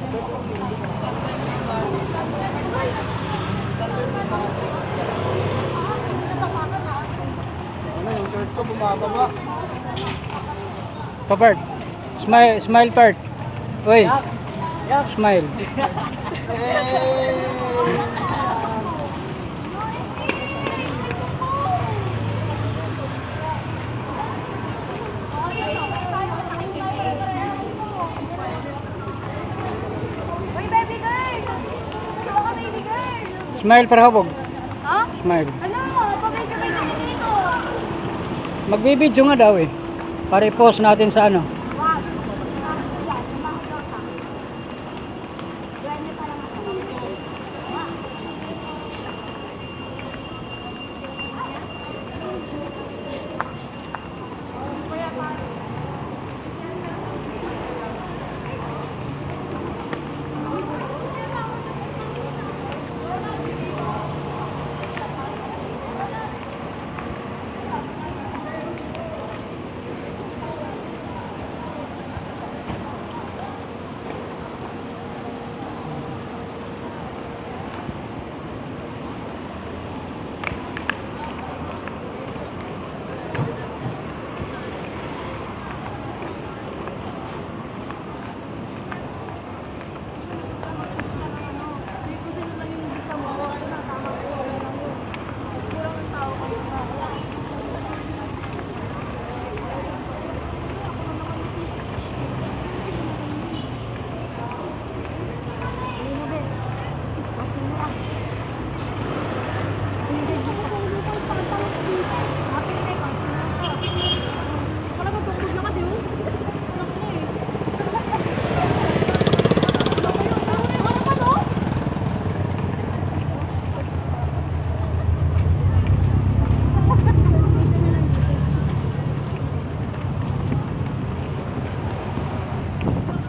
Ano yung shirt ko bumababa. Papart. Smile, smile part. Uy, Yak. Smile. Hey! Uy, baby girl! Ano ka, baby girl? Smile para hubog. Ha? Smile. Ano? Pa-video-video ka dito. Magbibidyo nga daw eh. Para i-post natin sa ano.